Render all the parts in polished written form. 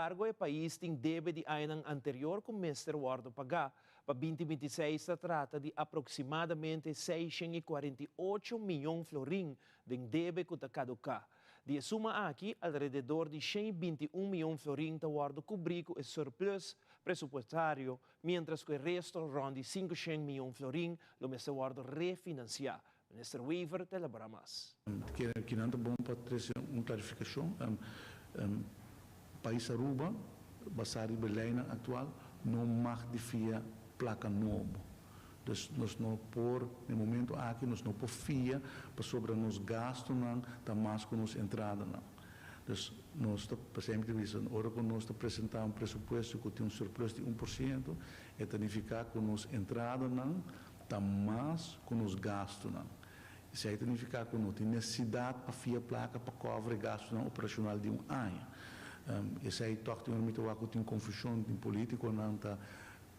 Sinembargo, e pais tin debe di añanan anterior ku mester wòrdu pagá. Pa 2026 ta trata di aproksimadamente 648 mion florin den debe ku ta kaduká. Di e suma aki, alrededor di 121 mion florin ta wòrdu kubrí ku e surplus presupuestario, miéntras ku e resto, rònt di 500 mion florin, lo mester wòrdu refinansiá. Minister Wever ta elaborá mas. Kinan ta bon pa trese un klarifikashon. Pais Aruba, basá riba e leinan aktual, no mag di fia plaka nobo. Dus nos no por, na e momento aki nos no por fia pasobra nos gastunan ta mas ku nos entradanan. Dus nos ta, pa semper ta bisa, ora ku nos ta presentá un presupuesto ku tin un surplus di 1%, e ta nifiká ku nos entradanan ta mas ku nos gastunan. Esei ta nifiká ku no tin nesesidat pa fia plaka pa cover e gastunan operashonal di un aña. Esei tòg tin ora mi ta wak ku tin konfushon, tin polítikonan ta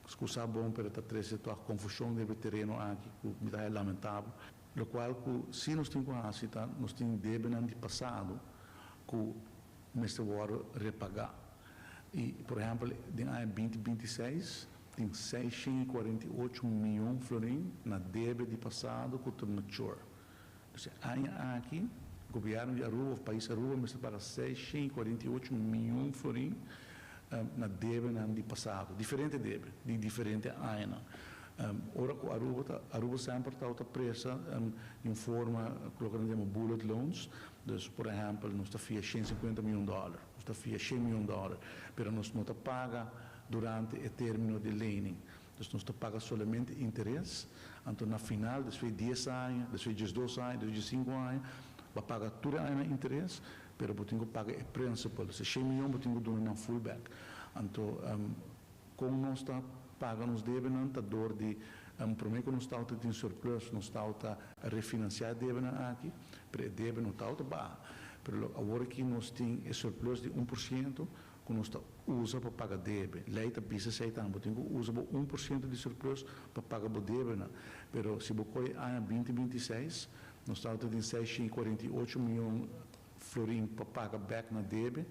skusa bon, pero ta trese tòg konfushon riba e tereno aki ku mi ta haña lamentabel. Lokual ku si nos tin ku hasi ta nos tin debenan di pasado ku mester wòrdu repagá. I por ehèmpel den aña 2026 tin 648 mion florin na debe di pasado ku ta mature. Dus e aña aki gobièrnu di Aruba òf pais Aruba mester paga 648 mion florin na debenan di pasado, diferente debe di diferente añanan. Ora ku Aruba ta Aruba semper tabata presta di un forma ku loke nan ta yama bullet loans. Dus por ehèmpel nos ta fia 150 mion dòler, nos ta fia 100 mion dòler, pero nos no ta paga durante e término di lening. Dus nos ta paga solamente interes, anto na final, despues di 10 aña, despues di 12 aña, despues di 5 aña, bo a paga tur e añanan interes, pero bo tin ku paga e principal. Dus e 100 mion bo tin ku duna nan full back. Anto kon nos ta paga nos debenan ta dor di promé ku nos tabata tin surplus, nos tabata refinansiá e debenan aki, pero e debe no tabata baha. Pero awor aki nos tin e surplus di 1% ku nos ta usa pa paga debe. Lei ta bisa esei tambe, bo tin ku usa bo 1% di surplus pa paga bo debenan. Pero si bo kohe aña 2026, nos tabata tin 648 mion florin pa paga bèk na debe.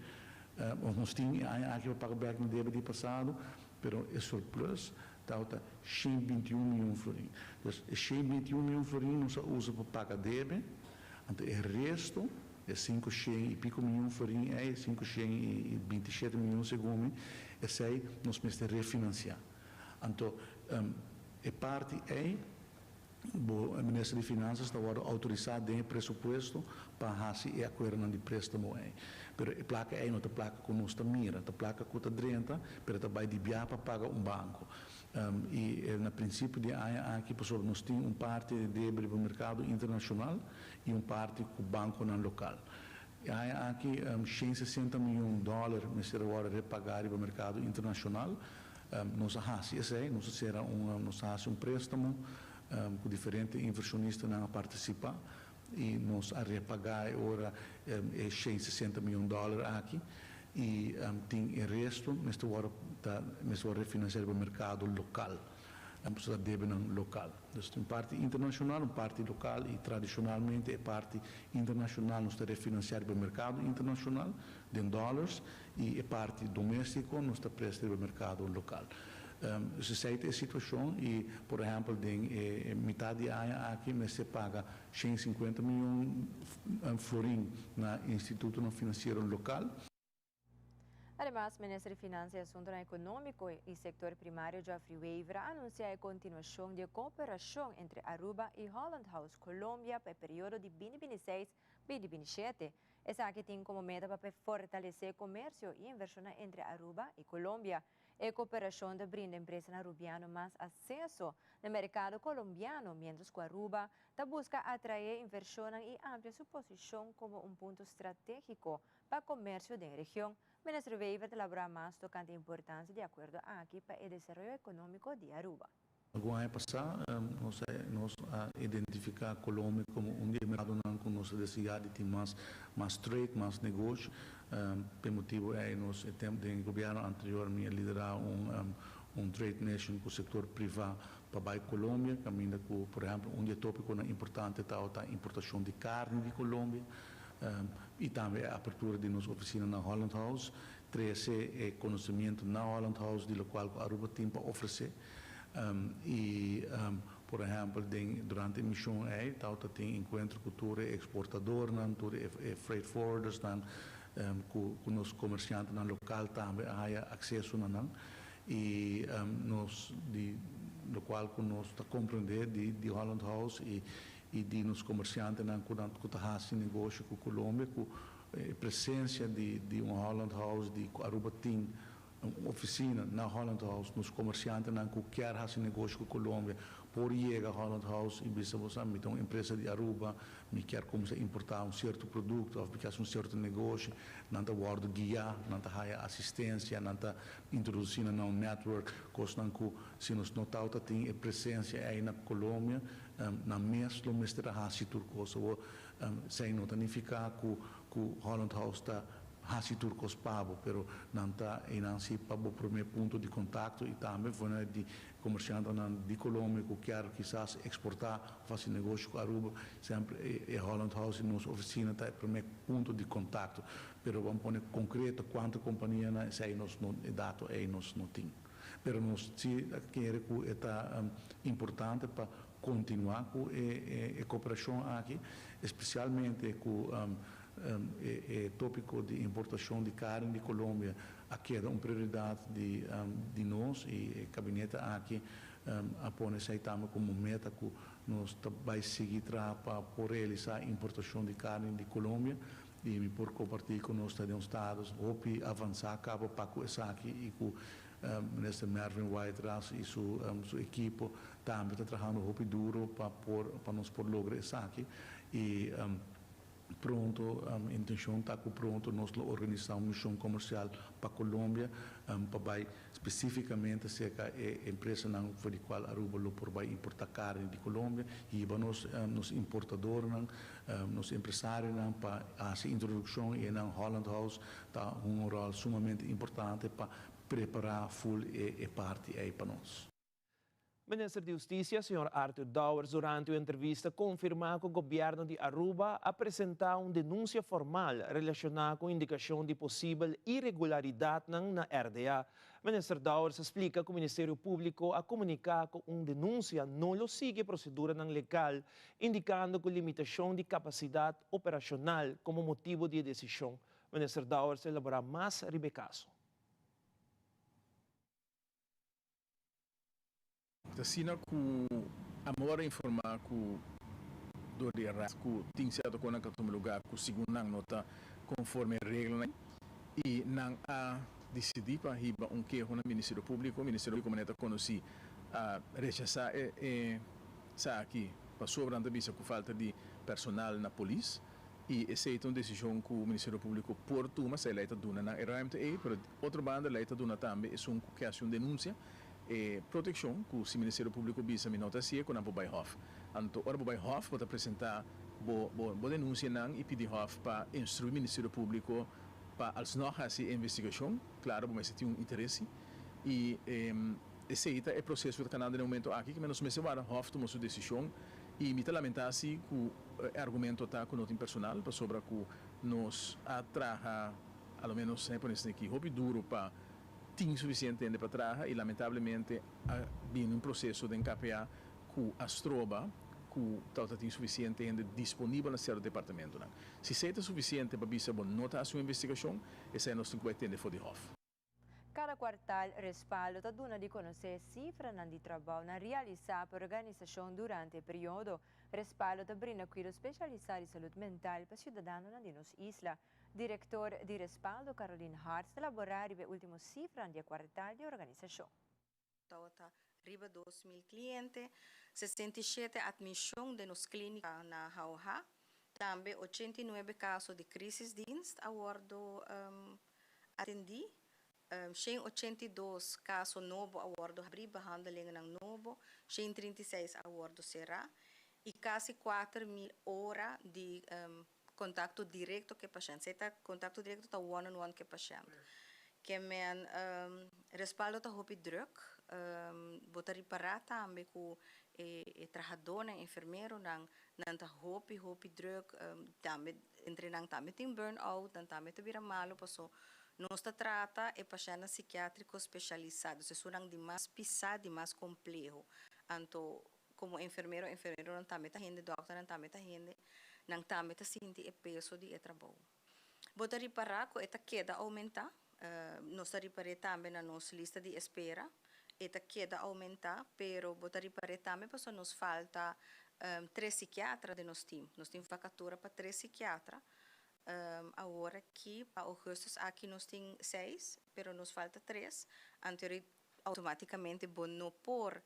Òf nos tin e aña aki pa paga bèk na debe di pasado, pero e surplus tabata 121 mion florin. Dus e 121 mion florin nos a usa pa paga debe, anto e resto, e 500 i piko mion florin ei, 527 mion segun mi, esei nos mester refinansiá. Anto e parti ei, bo minister di Finanzas ta wòrdu outorisá den e presupuesto pa hasi e akuerdonan di préstamo ei. Pero e plaka ei no ta plaka ku nos ta mira, ta plaka ku ta drenta, pero ta bai di bia pa paga un banko. I na prinsipio di e aña aki pasobra nos tin un parti di debe riba merkado internashonal i un parti ku bankonan lokal. E aña aki 160 mion dòler mester a wòrdu repagá riba merkado internashonal. Nos a hasi esei, nos a sera un, nos a hasi un préstamo ku diferente invershonistanan a partisipá i nos a repagá e ora e 160 mion dòler aki i tin e resto mester wòrdu ta mester wòrdu refinansiá riba merkado lokal, pasobra ta debenan lokal. Dus tin un parti internashonal, un parti lokal i tradishonalmente e parti internashonal nos ta refinansiá riba merkado internashonal den dòlers i e parti doméstiko nos ta presta riba merkado lokal. Dus esei ta e situashon i por ehèmpel den e mitat di aña aki mester paga 150 mion florin na institutonan finansiero lokal. Ademas, Minister di Finansa i Asuntonan Ekonómiko i Sektor Primario Geoffrey Wever a anunsiá e kontinuashon di e kooperashon entre Aruba i Holland House Colombia pa e periodo di 2026-2027. Esaki tin komo meta pa fortalesé komersio i invershonnan entre Aruba i Colombia. E kooperashon ta brinda empresanan arubiano mas akseso na merkado kolombiano, miéntras ku Aruba ta buska atraé invershonnan i amplia su posishon komo un punto stratégiko pa komersio den region. Minister Wever ta elaborá mas tokante e importansia di e akuerdo aki pa e desaroyo ekonómiko di Aruba. Algun aña pasá nos a nos a identifiká Colombia komo un di e merkadonan ku nos ta deseá di tin mas mas trade, mas negoshi. P'e motibu ei nos e tempu den e gobièrnu anterior mi a liderá un un trade mission ku sektor privá pa bai Colombia, kaminda ku por ehèmpel un di e tópikonan importante tabata importashon di karni di Colombia i tambe e apertura di nos ofisina na Holland House. trece e conocimiento na Holland House di locual cu Aruba tin pa ofrece. Y por ehempel den durante e mision ey tawata tin encuentro cu tur e exportadornan, tur e freight forwardersnan, cu cu nos comerciantenan local tambe a haya acceso na nan. Y nos di locual cu nos ta comprende di di Holland House y y di nos comerciantenan cu nan cu ta haci negoshi cu Colombia cu e presencia di di un Holland House di cu Aruba tin un oficina na Holland House, nos comerciantenan cu kier haci negoshi cu Colombia por yega Holland House y bisa bo sa mi ta un empresa di Aruba, mi kier cuminsa importa un cierto producto of mi kier haci un cierto negoshi, nan ta wordo guia, nan ta haya asistencia, nan ta introduci nan na un network, cosnan cu si nos no tawata tin e presencia ey na Colombia, nan mes lo mester a haci tur cos. Awor, esey no ta nifica cu cu Holland House ta haci tur cos pa bo, pero nan ta eynan si pa bo prome punto di contacto y tambe vanuit di comerciantenan di Colombia cu kier kisas exporta of haci negoshi cu Aruba, semper e Holland House y nos oficina ta e prome punto di contacto. Pero ban pone concreto cuanto companianan esey nos no, e dato ey nos no tin. Pero nos si ta kere cu e ta importante pa continua cu e cooperacion aki, especialmente cu e topico di importacion di carne di Colombia a keda un prioridad di nos y e gabinete aki a pone esey tambe como meta cu nos ta bay sigui traha pa por realisa importacion di carne di Colombia y mi por comparti cu nos ta den un status hopi avansa caba pa cu esaki y cu Minister Mervin Wyatt-Ras y su su ekipo tambe ta trahando hopi duro pa por pa nos por logra esaki y pronto intencion ta cu pronto nos lo organisa un mision comercial pa Colombia pa bay specificamente cerca e empresanan for di cual Aruba lo por bay importa carne di Colombia y hiba nos nos importadornan nos empresarionan pa haci introduccion y enan Holland House ta un rol sumamente importante pa prepará ful e parti ei pa nos. Minister di Husticia, señor Arthur Dowers durante un entrevista confirma cu gobierno di Aruba a presenta un denuncia formal relaciona cu indicacion di posibel iregularidadnan na RDA. Minister Dowers a splica cu Ministerio Publico a comunica cu un denuncia no lo sigui proceduranan legal, indicando cu limitacion di capacidad operacional como motibo di e decision. Minister Dowers a elabora mas riba e caso. Ta asina ku Amor a informá ku dor di e ras ku tin sierto konan ku a tuma lugá ku segun nan no ta konforme e reglanan i nan a disidí pa hiba un keho na Ministerio Públiko. Ministerio Públiko manera ta konosí a rechasá e esaki pasobra nan ta bisa ku falta di personal na polis. I esei ta un desishon ku Ministerio Públiko por tuma, si e lei ta duna nan e ruimte ei, pero di otro banda lei ta duna tambe esun ku ke hasi un denunsia e protekshon ku si Ministerio Públiko bisa mi no ta hasié ku nan por bai hòf. Anto ora bo bai hòf bo ta presentá bo bo denunsianan i pidi hòf pa instruí Ministerio Públiko pa alsnòg hasi e investigashon. Klaro bo mester tin un interes si i esei ta e proseso ku ta kanando na e momento aki, kimen nos mester wara hòf tuma su desishon i mi ta lamentá si ku E argumento ta cu no tin personal pasobra cu nos a traha, a lo menos e pones aki, hopi duro pa tin suficiente hende pa traha y lamentablemente a bini un proceso den KPA cu a stroba cu tabata tin suficiente hende disponibel na cierto departamentonan. Si esey ta suficiente pa bisa bo no ta haci un investigacion, esey nos tin cu bay tende for di Hof. Kada kuartal Respaldo ta duna di konosé sifranan di trabounan realisá pa e organisashon durante e periodo. Respaldo ta brinda kuido spesialisá di salud mental pa siudadanonan di nos isla. Direktor di Respaldo, Caroline Hartz, ta laborá riba e último sifranan di e kuartal di e organisashon. Tabata riba 2000 cliente, 67 admision den nos clinica na Jauja. Tambe 89 caso di crisisdienst a wordo atendi. 182 caso nobo a wordo habri, behandelingennan nobo, 136 a wordo cera y casi 4000 ora di contacto directo cu e pashent. Esey ta contacto directo ta one on one cu e pashent. Ke men respaldo ta hopi druk. Bo ta ripara tambe cu e trahadornan, enfermeronan, nan ta hopi hopi druk. Tambe entre nan tambe tin burn out, nan tambe ta bira malo paso. Nos ta trata e pashèntnan sikiátriko spesialisá, dus esunnan di mas pisá, di mas kompleho. Anto komo enfermero, enfermeronan tambe ta hende, dòkternan tambe ta hende, nan tambe ta sinti e peso di e trabou. Bo ta ripará ku e ta keda oumentá, nos ta ripar'é tambe na nos lista di espera, e ta keda oumentá, pero bo ta ripar'é tambe pasobra nos falta tres sikiatra den nos tim. Nos tin vakatura pa tres sikiatra, Awor aki pa augustus aki nos tin seis, pero nos falta tres, anto automaticamente bo no por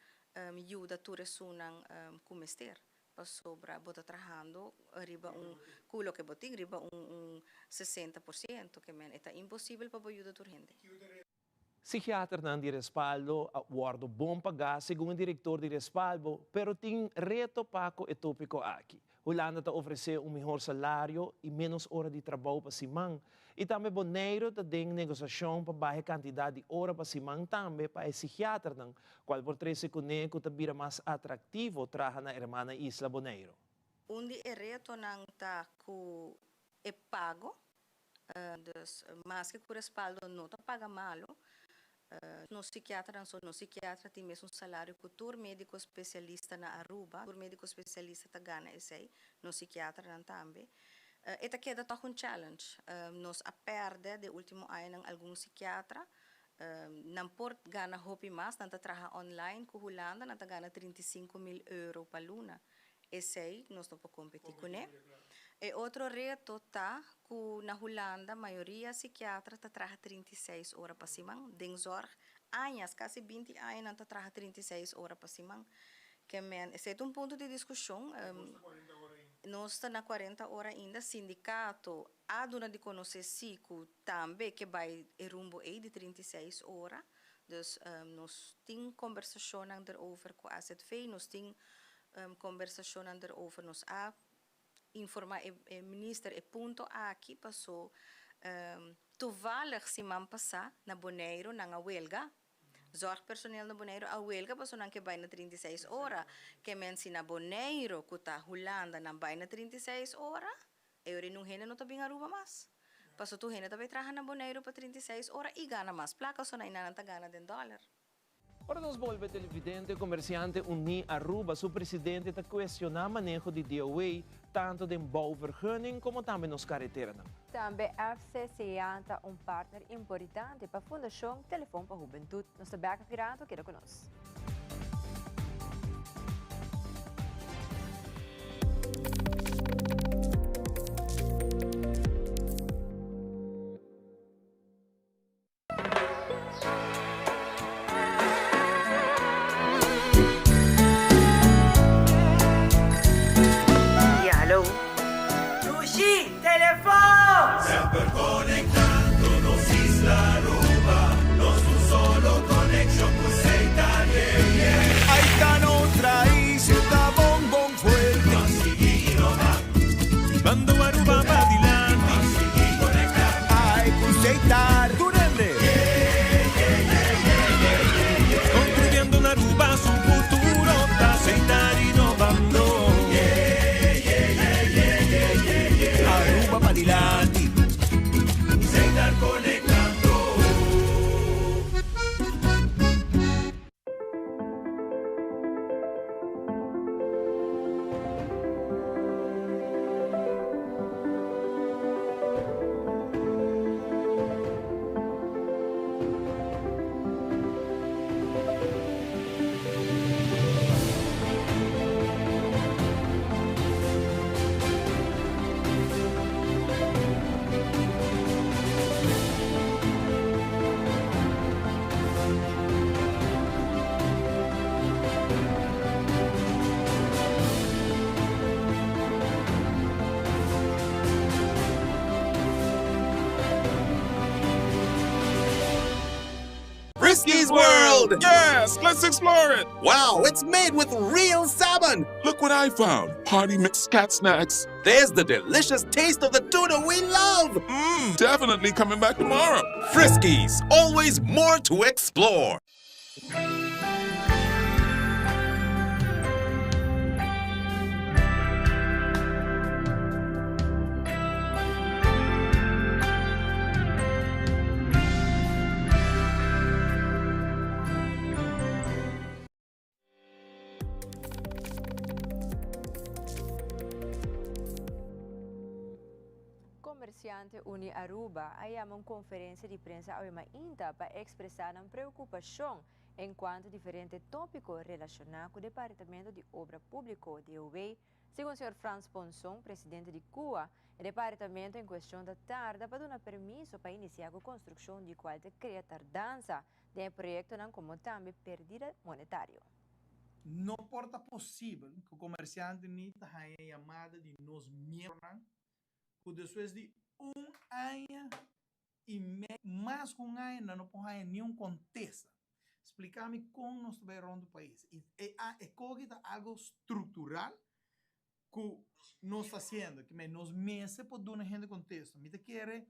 yuda tur esunnan cu mester, pasobra bo ta trahando riba un, cu loke bo tin, riba un 60%, ke men e ta imposibel pa bo yuda tur hende. Psikiaternan di Respaldo a wòrdu bon pagá segun e direktor di Respalbo, pero tin reto pa ku e tópiko aki. Hulanda ta ofresé un mihor salario i ménos ora di trabou pa siman, i tambe Boneiru ta den negosiashon pa baha e kantidat di ora pa siman tambe pa e psikiaternan, kual por trese kuné ku ta bira mas atraktivo traha na hermana isla Boneiru. Un di e retonan ta ku e pago. Dus maske ku respaldo no ta paga malu, nos sikiatranan so, nos sikiatra tin mesun salario ku tur mediko spesialista na Aruba, tur mediko spesialista ta gana esei, nos sikiatranan tambe. E ta keda tòg un challenge. Nos a pèrdè den último añanan algun sikiatra, nan por gana hopi mas, nan ta traha online ku Hulanda, nan ta gana 35.000 euro pa luna. Esei nos no por kompetí kuné. E otro reto ta ku na Hulanda mayoria sikiatra ta traha 36 ora pa siman. Den zòrg añas, kasi 20 aña nan ta traha 36 ora pa siman. Ke men, esei ta un punto di diskushon. Nos ta na 40 ora ainda. Sindikato a duna di konosé sí ku tambe ke bai e rumbo ei di 36 ora. Dus nos tin kombersashonnan derover ku AZV, nos tin kombersashonnan derover, nos a informá e minister e punto aki paso toevallig siman pasá na Boneiru nan a welga, zorgpersoneel na Boneiru a welga paso nan ke bai na 36 ora, ke men si na Boneiru ku ta Hulanda nan bai na 36 ora, e ora nun hende no ta bin Aruba mas, paso tur hende ta bai traha na Boneiru pa 36 ora i gana mas plaka, so nan ta gana den dòler. Ora nos bolbe televidente, Comerciante Uní Aruba su presidente ta cuestiona maneho di DOA tanto den bouwvergunning como tambe nos careteranan. Tambe FCCA ta un partner importante pa Fundacion Telefon pa Hubentud. Nos ta bek aki rato, keda cu nos. Ya, hallo. Dushi, telefon! Semper conectando nos isla Aruba, nos un solo conexion cu Seitar, yeah, yeah. Ahí ta nos raiz, e ta bon bon fuerte. Ban sigui innova. Bando Aruba pa dilanti. Ban sigui conecta. Ay cu Seitar. Tur hende. Construyendo un Aruba su futuro ta Seitar innovando. Aruba pa dilanti. Seitar conectando. Friskies World! Yes, let's explore it! Wow, it's made with real salmon! Look what I found! Party mix cat snacks. There's the delicious taste of the tuna we love! Definitely coming back tomorrow. Friskies, always more to explore. Comerciante Uni Aruba a yama un conferencia di prensa awe mainta pa expresa nan preocupacion encuanto diferente topico relaciona cu Departamento di Obra Publico, DOW. Segun señor Frans Ponson, presidente di CUA, e departamento en cuestion ta tarda pa duna permiso pa inicia cu construccion di cual ta crea tardansa den e proyectonan como tambe perdida monetario. No por ta posibel ku komersiante ni ta haña yamada di nos miembronan ku despues di un aña i mei, mas ku un aña, nan no por haña niun kontesta. Splika mi kon nos ta bai rònt pais. I e e koki ta algu struktural ku nos ta hasiendo. Ke nos mester por duna hende kontesta. Mi ta kere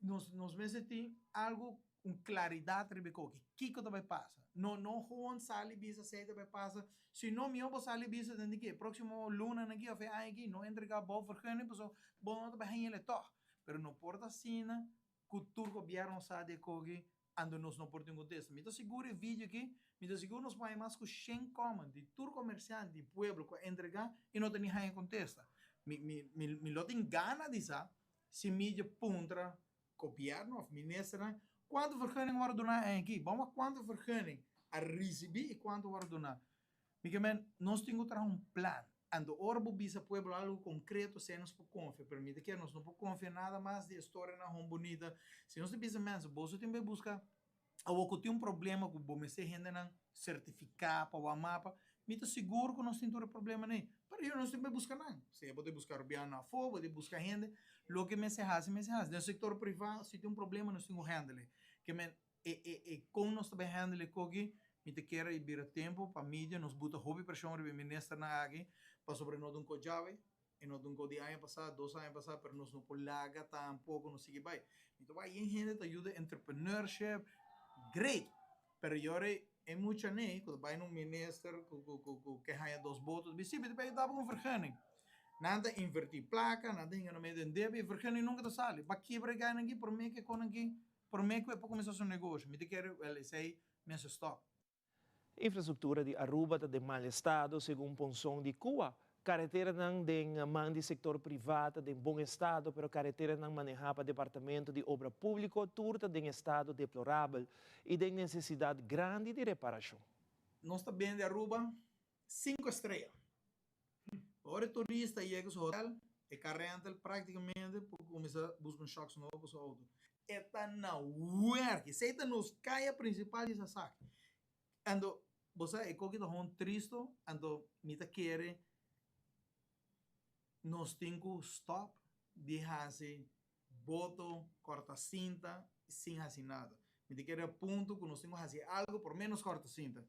nos nos mester tin algu un klaridat riba e koki. Kiko ta bai pasa? No no gewoon sali bisa esei ta bai pasa. Si no mihó bo sali bisa den di ke próksimo lunanan aki òf e aña aki no entregá bouwvergunning pasobra bo no ta bai haña el tòg. Pero no por ta asina ku tur gobièrnu sa di e koki anto nos no por tin kontesta. Mi ta sigur e video aki, mi ta sigur nos por haña mas ku shen comment di tur komersiante di pueblo ku a entregá i no ta ni haña kontesta. Mi mi mi lo tin gana di sa si mi dje puntra gobièrnu òf ministernan kuantu vergunning wòrdu duná aña aki. Bon wak kuantu vergunning a risibí i kuantu wòrdu duná. Mi ke men, nos tin ku traha un plan. Anto ora bo bisa pueblo algu konkreto, esei nos por konfia. Pero mi ta kere nos no por konfia nada mas di e storianan hon bunita. Si nos ta bisa mensen, boso tin bai buska awor ku tin un problema ku bo mester hendenan sertifiká pa wak mapa, mi ta sigur ku nos tin tur e problemanan ei. Pero yo nos tin bai buska nan. Sea bo ta buska rubiano afó, bo ta buska hende, loke mester hasi, mester hasi. Den sektor privá, si tin un problema nos tin ku handle. Ke men, e e e kon nos ta bai handle e koki, mi ta kere e bira tempu pa media nos buta hopi preshon riba e ministernan aki, pasobra no ta un ko djawe, e no ta un ko di aña pasá, dos aña pasá, pero nos no por laga tampoko nos sigui bai. Mi ta wak yen hende ta yuda entrepreneurship, great! Pero yora e mucha nei ku ta bai na un minister ku ku ku ku ke haña dos boto, ta bisa, si, mi ta bai yuda bo ku un vergunning. Nan ta invertí plaka, nan ta hinga nan medio den debe, e vergunning nunka ta sali. Ba kibra e gainan aki, promé ke kon aki Promé ku e por kuminsá su negoshi, mi ta kere wèl esei mester stòp. Infrastruktura di Aruba ta den mal estado, segun Ponson di Cua. Kareteranan den man di sektor privá ta den bon estado, pero kareteranan manehá pa Departamento di Obra Públiko tur ta den estado deplorabel i den nesesidat grandi di reparashon. Nos ta bende Aruba sinku estrea. Ora e turista yega su hotel, e car rental practicamente por cuminsa busca un shocks nobo pa su auto. E ta na werk. Esey ta nos caya principal di Sasaki. Anto, bo sa e koki ta hon tristo, anto mi ta kere nos tin cu stop di haci boto, corta cinta sin haci nada. Mi ta kere a punto cu nos tin cu haci algo por menos corta cinta.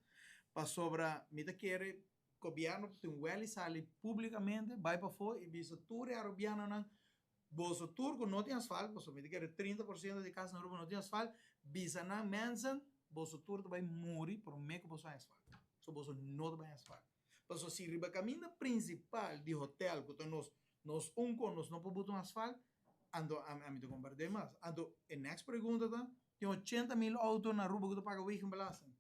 Pasobra mi ta kere Gobierno tin wel y sali publicamente bay pafo y bisa tur e Arubianonan, boso tur cu no tin asfalt, pasobra mi ta kere 30% di cas na Aruba no tin asfalt, bisa nan mensen, boso tur ta bay muri prome cu boso haña asfalt. So boso no ta bay haña asfalt. Pasobra si riba caminda principal di hotel cu ta nos, nos un con nos no por buta un asfalt, anto ami ta comprende mas. Anto e next pregunta ta, tin 80.000 auto na Aruba cu ta paga wegenbelasting.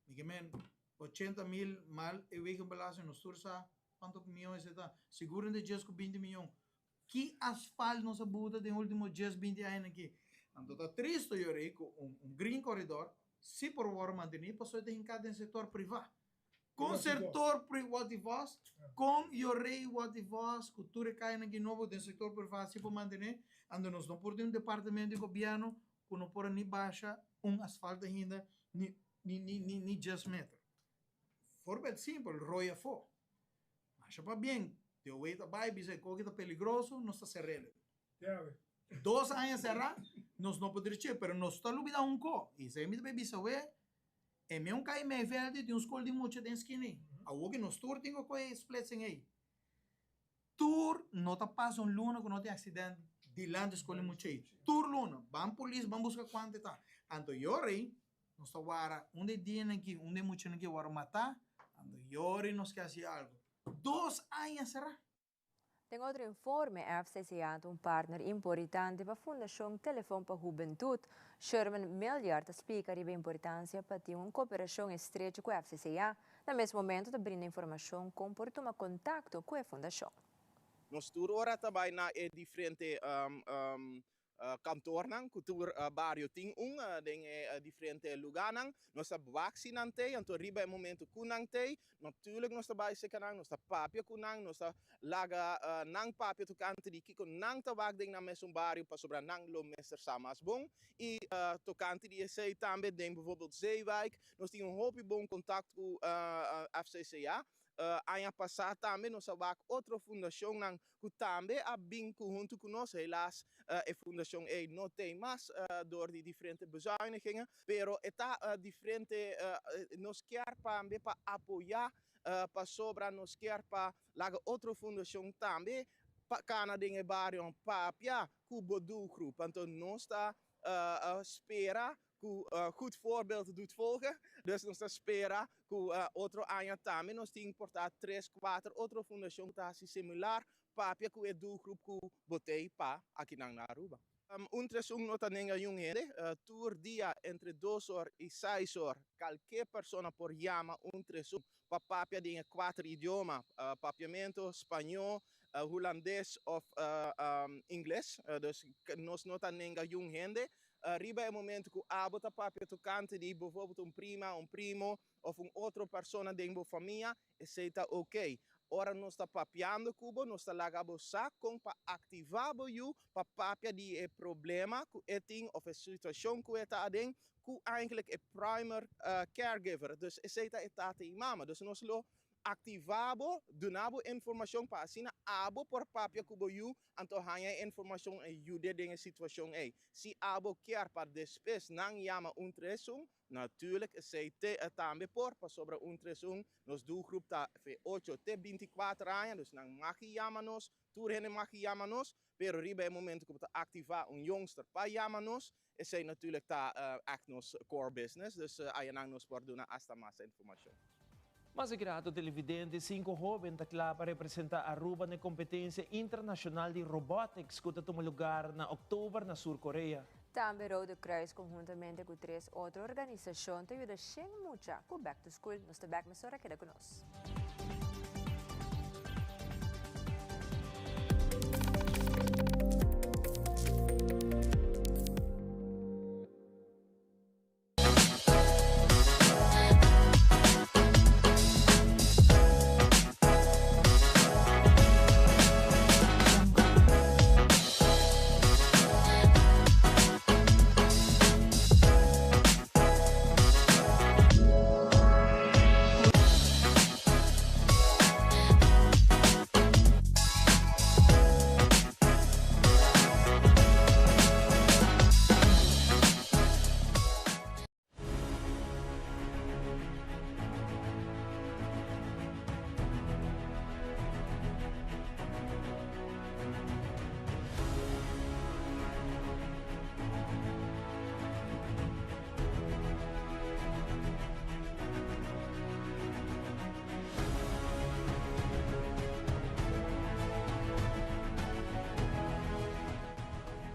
Mi ke men 80.000 mal e wegenbelasting nos tur sa cuanto miyon esei ta. Sigur entre djes ku 20 miyon. Ki asfalt nos a buta den ultimo djes 20 añanan aki? Anto ta tristo yora ku un un green corridor si por wòrdu mantení pasobra e ta hinká den sektor privá. Kon sektor pri Watty Vos, kon yorei Watty Vos ku tur e kayanan aki nobo den sektor privá si por mantené, anto nos no por tin un departamento di gobièrnu ku no por a ni basha un asfalt ainda ni ni ni ni ni djes meter. Voorbeeld simpel, rooi afó. Masha pabien, de oe ta bai bisa e koki ta peligroso, nos ta ser'el. Dos aña será, nos no por dreché, pero nos ta lubidá un ko. I esei mi ta bai bisa awe, e meun kai mei vèldi tin un skol di mucha den skina ei. Awor ku nos tur tin ku kohe e splitsing ei. Tur no ta pasa un luna ku no tin aksident dilanti skol di mucha ei. Tur luna. Ban polis, ban buska kuantu e ta. Anto yori, nos ta wara un di e dianan aki, un di e muchanan aki a wòrdu matá, anto yori nos ke hasi algu. Dos aña será. Den otro informe, FCCA ta un partner importante pa Fundashon Telefon pa Hubentut. Sherman Milliard ta splika riba e importansia pa tin un koperashon estrecho ku FCCA. Na mes momento ta brinda informashon kon por tuma kontakto ku e fundashon. Nos tur ora ta bai na e diferente kantornan ku tur bario tin un den e diferente lugánan. Nos ta wak si nan t'ei, anto riba e momento ku nan t'ei, natuurlik nos ta bai serka nan, nos ta papia ku nan, nos ta laga nan papia tokante di kiko nan ta wak den nan mesun bario pasobra nan lo mester sa mas bon. I tokante di esei tambe den bijvoorbeeld Zeewijk nos tin un hopi bon kontakt ku FCCA. Aña pasá tambe nos a wak otro fundashonnan ku tambe a bin ku huntu ku nos. Helaas e fundashon ei no t'ei mas dor di diferente bezuinigingen, pero e ta diferente nos kier tambe pa apoyá pasobra nos kier pa laga otro fundashon tambe pa kana den e barionan papia ku bo doelgroep. Anto nos ta spera ku goed voorbeeld doet volgen. Dus nos ta spera ku otro aña tambe nos tin por ta tres, kuater otro fundashon ku ta hasi similar papia ku e doelgroep ku bo t'ei pa akinan na Aruba. Un tres un no ta nenga yun hende. Tur dia entre dos or i seis or kalke persona por yama un tres un pa papia den e kuater idioma, Papiamento, Spañó, Hulandes òf Ingles. Dus nos no ta nenga yun hende. Riba e momento ku abo ta papia tokante di bijvoorbeeld un prima, un primo òf un otro persona den bo famia, esei ta oké. Ora nos ta papiando ku bo, nos ta laga bo sa kon pa aktivá bo yu pa papia di e problema ku e tin òf e situashon ku e ta aden, ku eigenlijk e primer caregiver. Dus esei ta e tata i mama. Dus nos lo aktivá bo, duna bo informashon pa asina abo por papia ku bo yu, anto haña e informashon i yud'é den e situashon ei. Si abo kier pa despues nan yama un tres un, natuurlijk esei te tambe por, pasobra un tres un, nos doelgroep ta fe ocho te binti kuater aña, dus nan mag yama nos, tur hende mag yama nos, pero riba e momento ku bo ta aktivá un yongster pa yama nos, esei natuurlijk ta echt nos core business, dus ayanan nos por duna hasta mas informashon. Mas grato televidente, cinco hoben ta cla pa representa Aruba na e competencia internacional di robotics cu ta tuma lugar na october na Sur Korea. Tambe Rode Kruis conhuntamente cu tres otro organisacion ta yuda shen mucha cu Back to School. Nos ta back mesora, keda cu nos.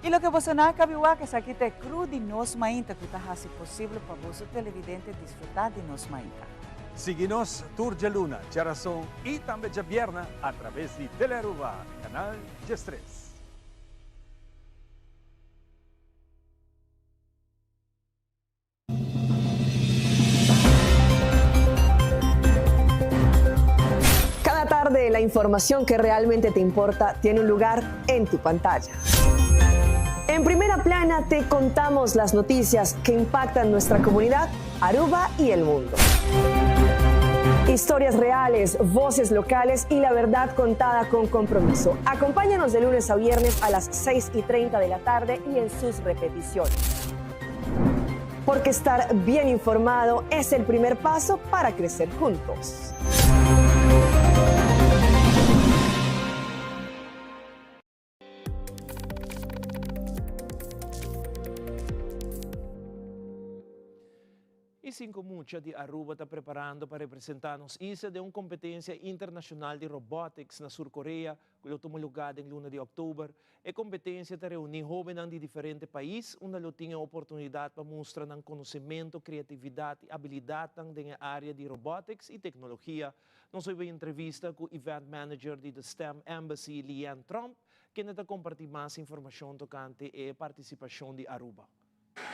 Y loke boso nan a cabi wak esaki ta e crew di Nos Mainta cu ta haci posible pa boso televidente disfruta di Nos Mainta. Sigui nos tur djaluna, djarason y tambe djabierna a traves di Telearuba, canal 13. Cada tarde la información que realmente te importa tiene un lugar en tu pantalla. En primera plana te contamos las noticias que impactan nuestra comunidad, Aruba y el mundo. Historias reales, voces locales y la verdad contada con compromiso. Acompáñanos de lunes a viernes a las 6 y 30 de la tarde y en sus repeticiones. Porque estar bien informado es el primer paso para crecer juntos. Y Y cinco mucha di Aruba ta preparando pa representa nos isla den un competencia internacional di robotics na Sur Korea cu lo tuma lugar den luna di october. E competencia ta reuni hobennan di diferente pais unda lo tin e oportunidad pa mustra nan conocemento, creatividad y habilidadnan den e area di robotics y tecnologia. Nos a bay entrevista cu event manager di The STEM Embassy, Leanne Tromp, kende ta comparti mas informacion tocante e participacion di Aruba.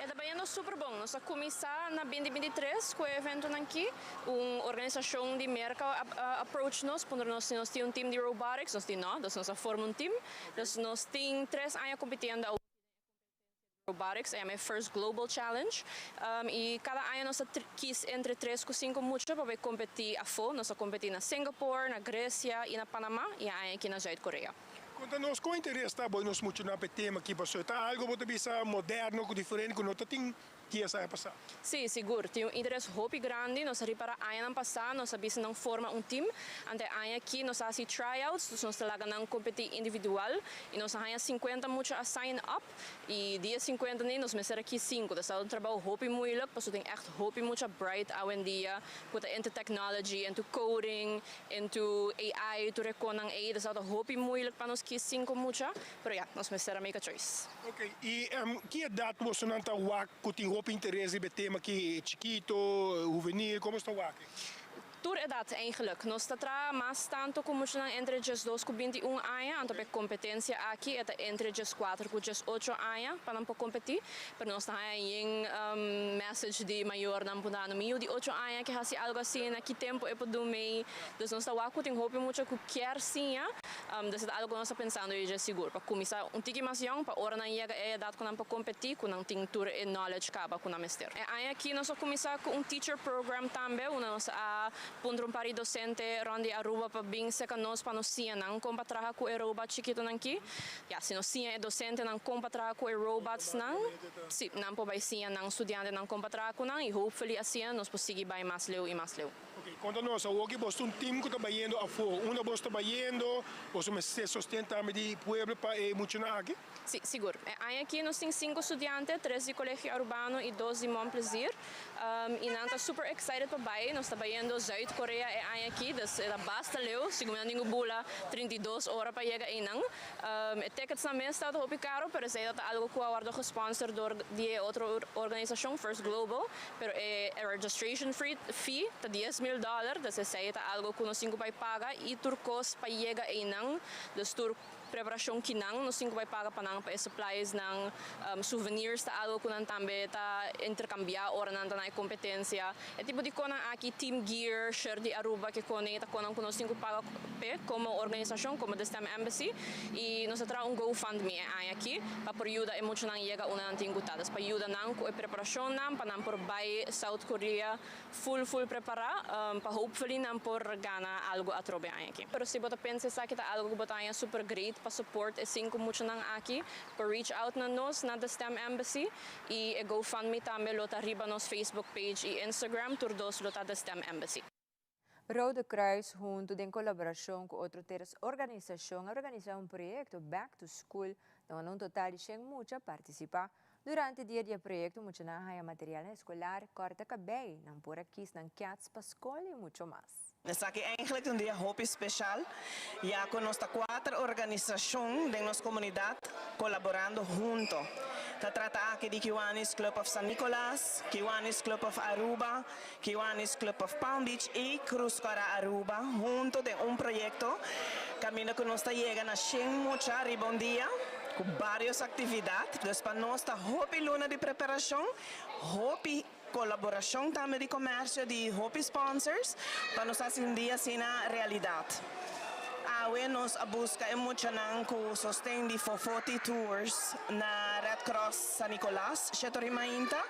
E ta bayendo super bon. Nos a cuminsa na 2023 cu e eventonan aki. Un organisacion di Merca a approach nos, puntra nos si nos tin un team di robotics. Nos di no, dus nos a forma un team. Dus nos tin tres aña compitiendo awo den robotics, e yama e First Global Challenge. Y cada aña nos ta kies entre tres cu cinco mucha pa bay competi afo. Nos a competi na Singapore, na Grecia y na Panama y e aña aki na Zuid Korea. Konta nos kon interes ta bo i nos muchanan pa e tema aki pasobra ta algo bo ta bisa moderno ku diferente ku no ta tin dies aña pasá. Sí, sigur. Tin un interes hopi grandi. Nos a ripara añanan pasá nos a bisa nan forma un team. Ante e aña aki nos a hasi tryouts, dus nos ta laga nan kompetí individual i nos a haña sinkuenta mucha a sign up i di e sinkuenta nei nos mester a kies sinku. Ta tabata un trabou hopi moeilijk pasobra tin ègt hopi mucha bright awendia ku ta into technology, into coding, Into AI tur e konan ei ta ta hopi moeilijk pa nos kies cinco mucha, pero ya, nos mester a make a choice. Ok, y ki edad bosonan ta wak cu tin hopi interes riba e tema aki, chikito, huvenil, como boso ta wak e? Tur edad eigenlijk. Nos ta traha mas tanto cu muchanan entre 12 cu 21 aña, anto pa e competencia aki e ta entre 14 cu 18 aña pa nan por competi, pero nos ta haña yen message di mayornan puntrando mi yu di ocho aña ke hasi algo asina, ki tempo e por dun mei? Dus nos ta wak ku tin hopi mucha ku kier siña, dus e ta algo ku nos ta pensando i dje sigur pa kuminsá un tiki mas yòn pa ora nan yega e edat ku nan por kompetí ku nan tin tur e knowledge kaba ku nan mester. E aña aki nos a kuminsá ku un teacher program tambe unda nos a puntra un par di dosente rònt di Aruba pa bin serka nos pa nos siña nan kon pa traha ku e robot chikitonan aki. Ya, si nos siña e dosentenan kon pa traha ku e robotsnan, si, nan por bai siña nan studiantenan kon pa traha ku nan i hopefully asina nos por sigui bai mas leu i mas leu. Ok, konta nos, awor ki bos ta un team ku ta bayendo afó, unda bos ta bayendo? Boso mester sosten tambe di pueblo pa e muchanan aki? Si, sigur. E aña aki nos tin sinku studiante, tres di Colegio Arubano i dos di Mon Plaisir. I nan ta super excited pa bai. Nos ta bayendo Zuid Korea e aña aki, dus e ta basta leu. Segun mi nan tin ku bula 32 ora pa yega einan. E ticketsnan mes tabata hopi caro, pero esei ta algo cu a wordo gesponsor door di e otro organisacion, First Global. Pero e registration fee ta 10,000 dollar, dus esei ta algo cu nos tin cu bai paga y tur cos pa yega einan. Dus tur preparacion kinan nos tin cu bai paga pa nan pa e supplies nan, souvenirs ta algo cu nan tambe ta intercambia ora nan ta na e competencia. E tipo di conan aki, team gear, shirt di Aruba ke cone ta conan cu nos tin cu paga p'e como organisacion, como The STEM Embassy y nos a traha un GoFundMe e aña aki pa por yuda e muchanan yega unda nan tin cu ta. Dus pa yuda nan cu e preparacionnan pa nan por bay South Korea full full prepara pa hopefully nan por gana algo atrobe aña aki. Pero si bo ta pensa esaki ta algo cu bo ta haña super great pa support e cinco muchanan aki por reach out na nos na The STEM Embassy y e GoFundMe tambe lo ta riba nos Facebook page y Instagram, tur dos lo ta The STEM Embassy. Rode Kruis, hunto den colaboracion cu otro tres organisacion, a organisa un proyecto Back to School, unda un total di 100 mucha a participa. Durante dia di e proyecto, muchanan a haya material escolar, corta cabey, nan por a kies nan keds pa scol y mucho mas. Esaki eigenlijk un dia hopi special, ya cu nos ta cuater organisacion den nos comunidad colaborando hunto. Ta trata aki di Kiwanis Club of San Nicolas, Kiwanis Club of Aruba, Kiwanis Club of Palm Beach y Cruz Cora Aruba hunto den un proyecto caminda cu nos ta yega na shen mucha riba un dia cu varios actividad. Dus pa nos ta hopi luna di preparacion, hopi colaboracion tambe di comercio di hopi sponsors pa nos haci un dia asina realidad. Awe nos a busca e muchanan cu sosten di Fofoti Tours na Red Cross San Nicolas, Shetori Mainta,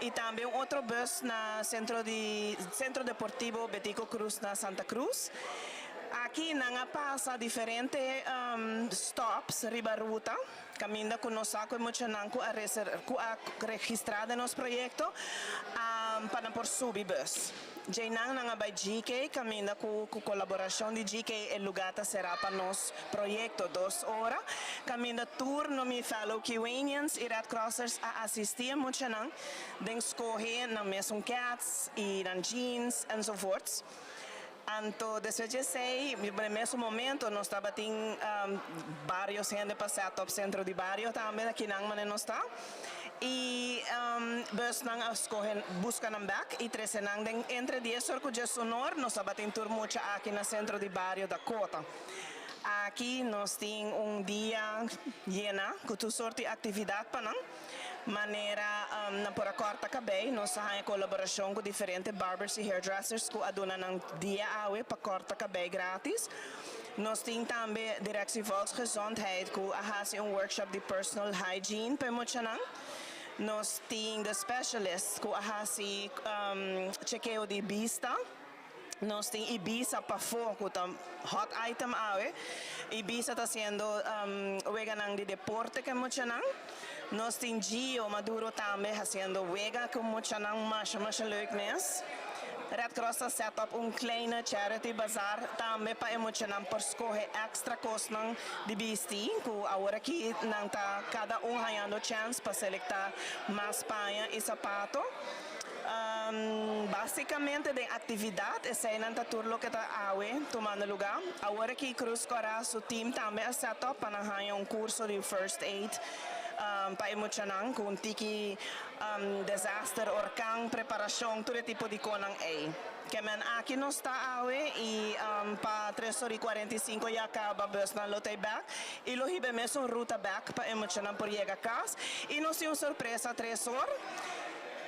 y tambe un otro bus na centro di Centro Deportivo Betico Croes na Santa Cruz. Aki nan a pasa diferente stops riba ruta, kaminda ku nos sa ku e muchanan ku a ku a registrá den nos proyekto pa nan por subi bus. Djeinan nan a bai GK kaminda ku ku kolaborashon di GK e lugá ta será pa nos proyekto dos ora, kaminda tur no mi fellow Kiwanians i Red Crossers a asistí e muchanan den skohe nan mesun kèts i nan jeans enzovoorts. Anto despues di esei, na e mesun momento nos tabatin varios hende pa set up centro di bario tambe na kinan manera nos ta. I busnan a skohe buska nan bek i trese nan den entre dies or ku djes unor nos tabatin tur mucha aki na centro di bario Dakota. Aki nos tin un dia yena ku tur sort di aktividat pa nan. Manera nan por a kòrta kabei, nos a haña kolaborashon ku diferente barbers i hairdressers ku a duna nan dia awe pa kòrta kabei gratis. Nos tin tambe Directie Volksgezondheid ku a hasi un workshop di personal hygiene pa e muchanan. Nos tin The Specialist ku a hasi chekeo di bista. Nos tin Ibiza pafó ku ta hot item awe. Ibiza ta hasiendo weganan di deporte ku e muchanan. Nos tin Gio Maduro tambe hasiendo wega ku muchanan masha masha leuk mes. Red Cross ta set up un kleine charity bazaar tambe pa e muchanan por skohe extra kosnan di bisti ku awor aki nan ta kada un hañando chèns pa selektá mas paña i sapato. Básicamente den actividad eseinan ta tur loke ta awe tumando lugar. Awor aki Cruz Cora su team tambe a set up pa nan haña un curso di first aid pa e muchanan cu un tiki desaster, orkan, preparacion, tur e tipo di conan ey. Kemen aki nos ta awe y pa tres or y 45 ya caba busnan lo ta ey bek y lo hiba e mesun ruta bek pa e muchanan por yega cas y nos tin un sorpresa tres or.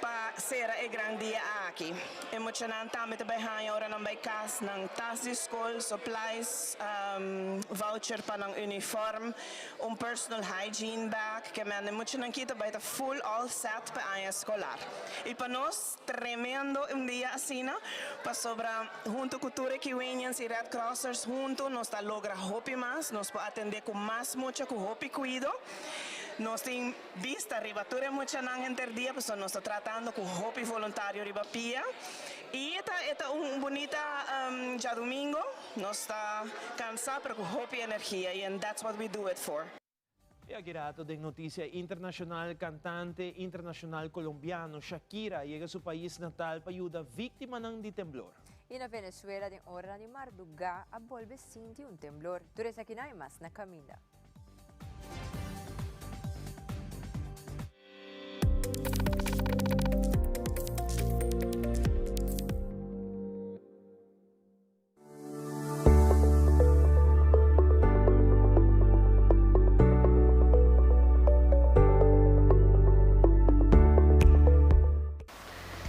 Pa sera e gran dia aki. E muchanan tambe ta bai haña ora nan bai kas nan tas di skol, supplies, voucher pa nan uniform, un personal hygiene bag, ke men e muchanan ki ta bai ta full all set pa e aña eskolar. I pa nos tremendo un dia asina, pasobra hunto ku tur e Kiwanians i Red Crossers hunto nos ta logra hopi mas, nos por atende ku mas mucha ku hopi kuido. Nos tin. Bista riba tur e muchanan henter dia pasobra nos ta tratando cu hopi voluntario riba pia y e ta e ta un bunita djadumingo nos ta cansa pero cu hopi energia y and that's what we do it for. Y aki rato den noticia internacional, cantante internacional colombiano Shakira a yega su pais natal pa yuda victimanan di temblor. Y na Venezuela den oranan di marduga a bolbe sinti un temblor. Tur esakinan y mas na caminda.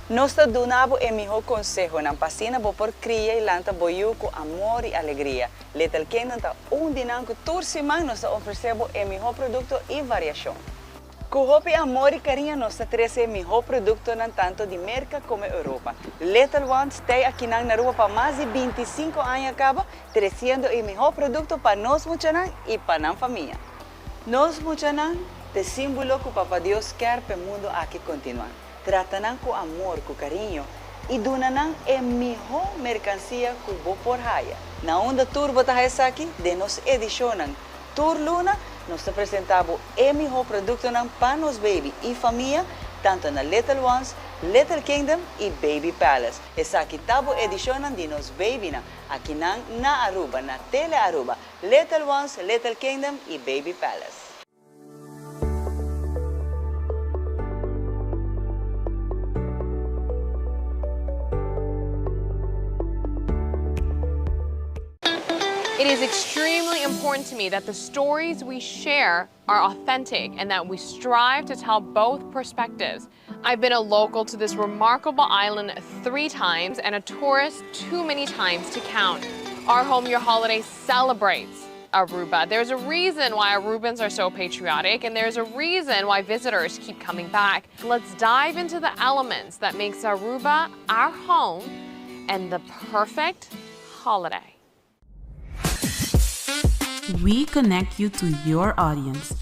Nos ta duna bo e mihó konsehonan pa asina bo por kria i lanta bo yu ku amor i alegria. Little Kingdom ta un di nan ku tur siman nos ta ofresé bo e mihó produkto i variashon. Ku hopi amor i kariño nos ta trese e mihó produktonan tanto di Merka komo Europa. Little Ones tei akinan na Aruba pa mas di 25 aña kaba tresiendo e mihó produkto pa nos muchanan i pa nan famia. Nos muchanan t'e símbolo ku Papa Dios kèr p'e mundu aki kontinuá. Trata nan ku amor, ku kariño i duna nan e mihó merkansia ku bo por haya. Na unda tur bo ta haya esaki? Den nos edishonnan. Tur luna nos ta presentá bo e mihó produktonan pa nos baby i famia, tantu na Little Ones, Little Kingdom i Baby Palace. Esaki ta bo edishonnan di nos babynan, akinan na Aruba, na Tele Aruba, Little Ones, Little Kingdom i Baby Palace. It is extremely important to me that the stories we share are authentic and that we strive to tell both perspectives. I've been a local to this remarkable island three times and a tourist too many times to count. Our Home Your Holiday celebrates Aruba. There's a reason why Arubans are so patriotic and there's a reason why visitors keep coming back. Let's dive into the elements that makes Aruba our home and the perfect holiday. We connect you to your audience.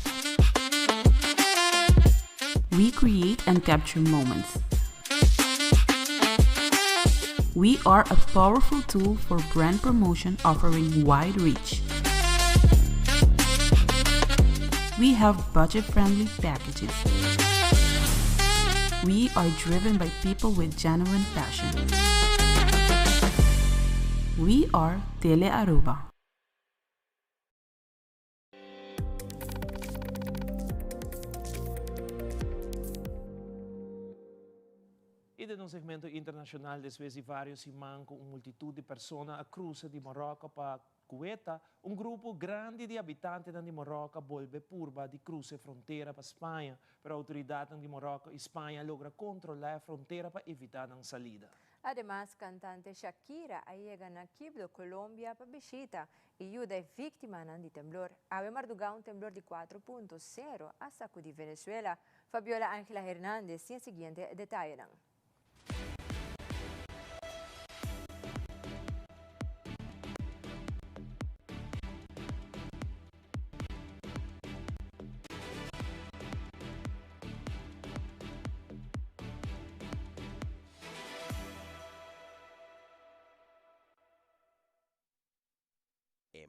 We create and capture moments. We are a powerful tool for brand promotion offering wide reach. We have budget friendly packages. We are driven by people with genuine passion. We are Tele Aruba. Y den un segmento internacional despues di varios siman cu un multitud di persona a cruza di Marocco pa Ceuta, un grupo grandi di habitantenan di Marocco a bolbe purba di cruza e frontera pa Spaña, pero autoridadnan di Marocco y Spaña a logra controla e frontera pa evita nan salida. Ademas, cantante Shakira a yega na Quibdó, Colombia pa bishita y yuda e victimanan di temblor. Awe marduga un temblor di 4.0 a sacudi Venezuela. Fabiola Angela Hernandez tin e siguiente detayenan.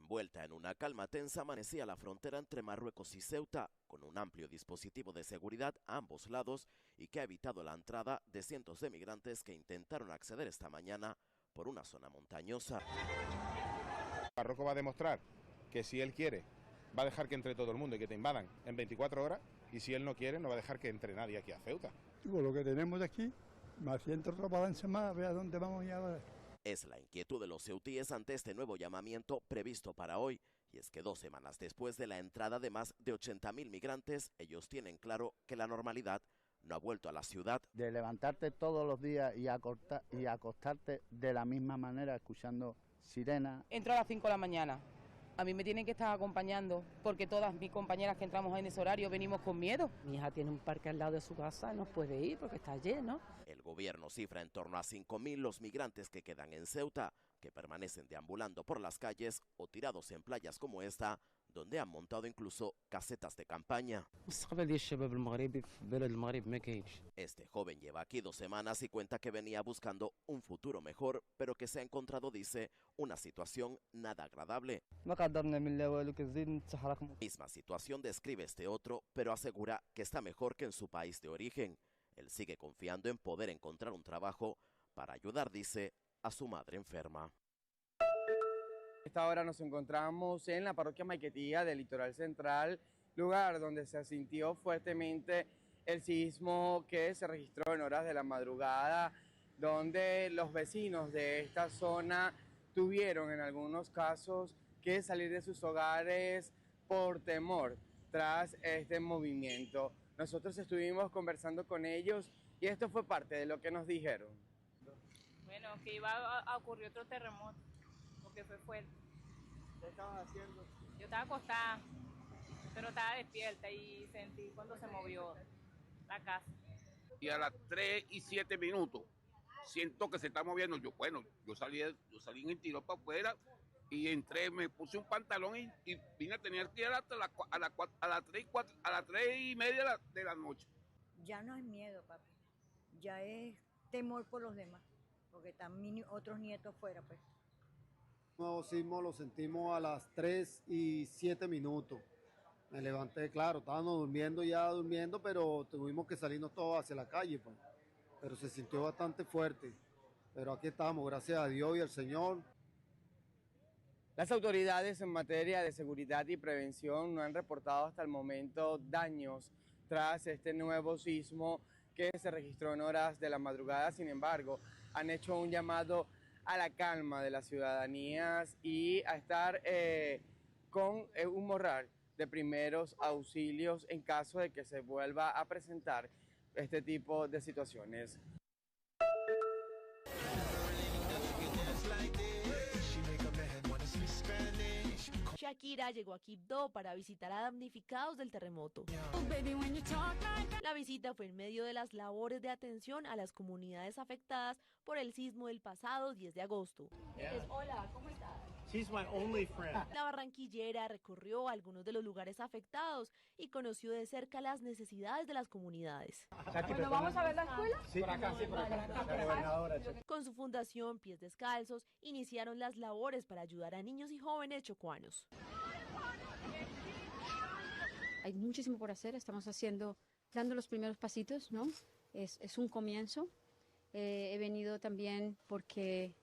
Envuelta en una calma tensa amanecía la frontera entre Marruecos y Ceuta, con un amplio dispositivo de seguridad a ambos lados y que ha evitado la entrada de cientos de migrantes que intentaron acceder esta mañana por una zona montañosa. Marruecos va a demostrar que si él quiere, va a dejar que entre todo el mundo y que te invadan en 24 horas, y si él no quiere, no va a dejar que entre nadie aquí a Ceuta. Digo, lo que tenemos aquí, más si entra otra balanza más, a ver a dónde vamos ya ahora. Es la inquietud de los ceutíes ante este nuevo llamamiento previsto para hoy. Y es que dos semanas después de la entrada de más de 80.000 migrantes, ellos tienen claro que la normalidad no ha vuelto a la ciudad. De levantarte todos los días y, y acostarte de la misma manera escuchando sirena. Entro a las 5 de la mañana. A mí me tienen que estar acompañando porque todas mis compañeras que entramos en ese horario venimos con miedo. Mi hija tiene un parque al lado de su casa, no puede ir porque está lleno. El gobierno cifra en torno a 5.000 los migrantes que quedan en Ceuta, que permanecen deambulando por las calles o tirados en playas como esta, donde han montado incluso casetas de campaña. Este joven lleva aquí dos semanas y cuenta que venía buscando un futuro mejor, pero que se ha encontrado, dice, una situación nada agradable. Misma situación describe este otro, pero asegura que está mejor que en su país de origen. Él sigue confiando en poder encontrar un trabajo para ayudar, dice, a su madre enferma. Esta hora nos encontramos en la parroquia Maiquetía del Litoral Central, lugar donde se sintió fuertemente el sismo que se registró en horas de la madrugada, donde los vecinos de esta zona tuvieron en algunos casos que salir de sus hogares por temor tras este movimiento. Nosotros estuvimos conversando con ellos y esto fue parte de lo que nos dijeron. Bueno, que iba a ocurrir otro terremoto, porque fue fuerte. ¿Qué estabas haciendo? Yo estaba acostada, pero estaba despierta y sentí cuando se movió la casa. Y a las 3 y 7 minutos siento que se está moviendo. Yo, bueno, yo salí, yo salí en el tiro para afuera y entré, me puse un pantalón y, y vine a tener que ir hasta la, a la, a las 3 y, cuatro, a las 3 y media de la, de la noche. Ya no es miedo, papi. Ya es temor por los demás, porque están mis otros nietos fuera, pues. Nuevo sismo lo sentimos a las 3 y 7 minutos. Me levanté, claro, estábamos durmiendo ya durmiendo, pero tuvimos que salirnos todos hacia la calle, pues. Pero se sintió bastante fuerte. Pero aquí estamos, gracias a Dios y al Señor. Las autoridades en materia de seguridad y prevención no han reportado hasta el momento daños tras este nuevo sismo que se registró en horas de la madrugada. Sin embargo, han hecho un llamado a la calma de las ciudadanías y a estar eh, con eh, un morral de primeros auxilios en caso de que se vuelva a presentar este tipo de situaciones. Shakira llegó a Quibdó para visitar a damnificados del terremoto. La visita fue en medio de las labores de atención a las comunidades afectadas por el sismo del pasado 10 de agosto. Hola, ¿cómo estás? She's my only friend. La barranquillera recorrió algunos de los lugares afectados y conoció de cerca las necesidades de las comunidades. Bueno, ¿vamos a ver la escuela? Sí, por acá, sí, por acá. La gobernadora. Con su fundación Pies Descalzos iniciaron las labores para ayudar a niños y jóvenes chocuanos. Hay muchísimo por hacer, estamos haciendo, dando los primeros pasitos, ¿no? Es, es un comienzo. Eh, he venido también porque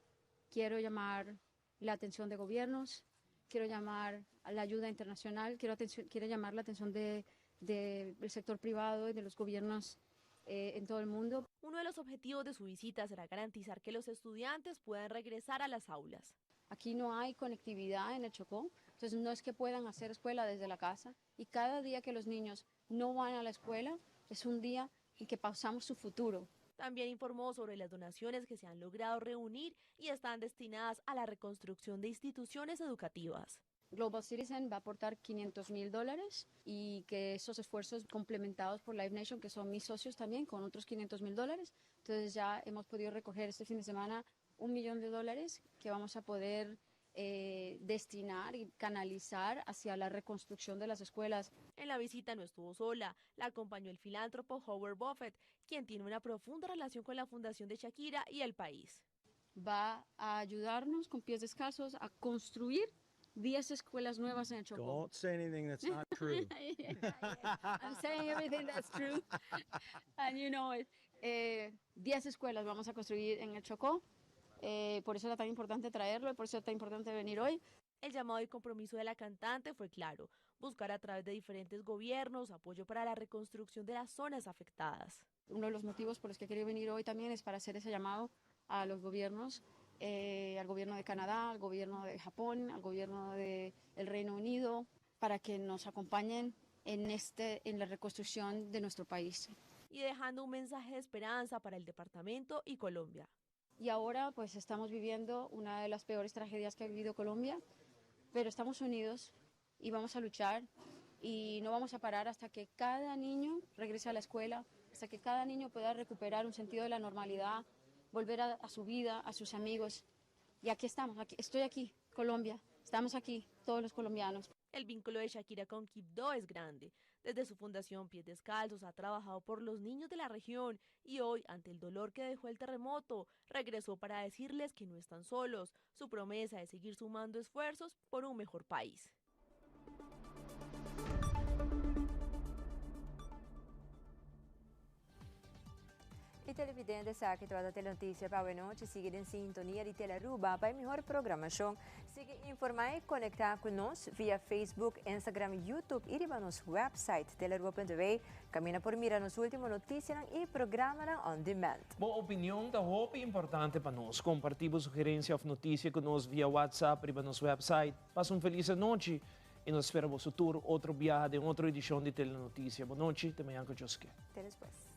quiero llamar la atención de gobiernos, quiero llamar a la ayuda internacional, quiero, atención, quiero llamar la atención de, de, del sector privado y de los gobiernos eh, en todo el mundo. Uno de los objetivos de su visita será garantizar que los estudiantes puedan regresar a las aulas. Aquí no hay conectividad en el Chocó, entonces no es que puedan hacer escuela desde la casa y cada día que los niños no van a la escuela es un día en que pausamos su futuro. También informó sobre las donaciones que se han logrado reunir y están destinadas a la reconstrucción de instituciones educativas. Global Citizen va a aportar 500 mil dólares y que esos esfuerzos complementados por Live Nation, que son mis socios también, con otros 500 mil dólares. Entonces ya hemos podido recoger este fin de semana un millón de dólares que vamos a poder eh, destinar y canalizar hacia la reconstrucción de las escuelas. En la visita no estuvo sola, la acompañó el filántropo Howard Buffett, quien tiene una profunda relación con la fundación de Shakira y el país. Va a ayudarnos con pies descalzos a construir 10 escuelas nuevas en el Chocó. Don't say anything that's not true. I'm saying everything that's true. And you know it. Eh, 10 escuelas vamos a construir en el Chocó. Eh, por eso era tan importante traerlo y por eso era tan importante venir hoy. El llamado y compromiso de la cantante fue claro, buscar a través de diferentes gobiernos apoyo para la reconstrucción de las zonas afectadas. Uno de los motivos por los que quería venir hoy también es para hacer ese llamado a los gobiernos, eh, al gobierno de Canadá, al gobierno de Japón, al gobierno del de Reino Unido, para que nos acompañen en, este, en la reconstrucción de nuestro país. Y dejando un mensaje de esperanza para el departamento y Colombia. Y ahora pues estamos viviendo una de las peores tragedias que ha vivido Colombia, pero estamos unidos y vamos a luchar y no vamos a parar hasta que cada niño regrese a la escuela, hasta que cada niño pueda recuperar un sentido de la normalidad, volver a, a su vida, a sus amigos. Y aquí estamos, aquí, estoy aquí, Colombia, estamos aquí, todos los colombianos. El vínculo de Shakira con Quibdó es grande. Desde su fundación Pies Descalzos ha trabajado por los niños de la región y hoy, ante el dolor que dejó el terremoto, regresó para decirles que no están solos. Su promesa es seguir sumando esfuerzos por un mejor país. Y televidente sa cu tabata Telenoticia pa awe nochi. Sigui den sintonia di Telearuba pa e mihor programacion. Sigui informa y conecta cu nos via Facebook, Instagram, YouTube y riba nos website telearuba.w. Caminda por mira nos ultimo noticianan y programanan on demand. Bo opinion ta hopi importante pa nos. Comparti bo sugerencia of noticia cu nos via WhatsApp riba nos website. Pasa un feliz anochi y nos spera boso tur otro biaha den otro edicion di Telenoticia. Bo nochi, te mañan cu Dios ke. Te despues.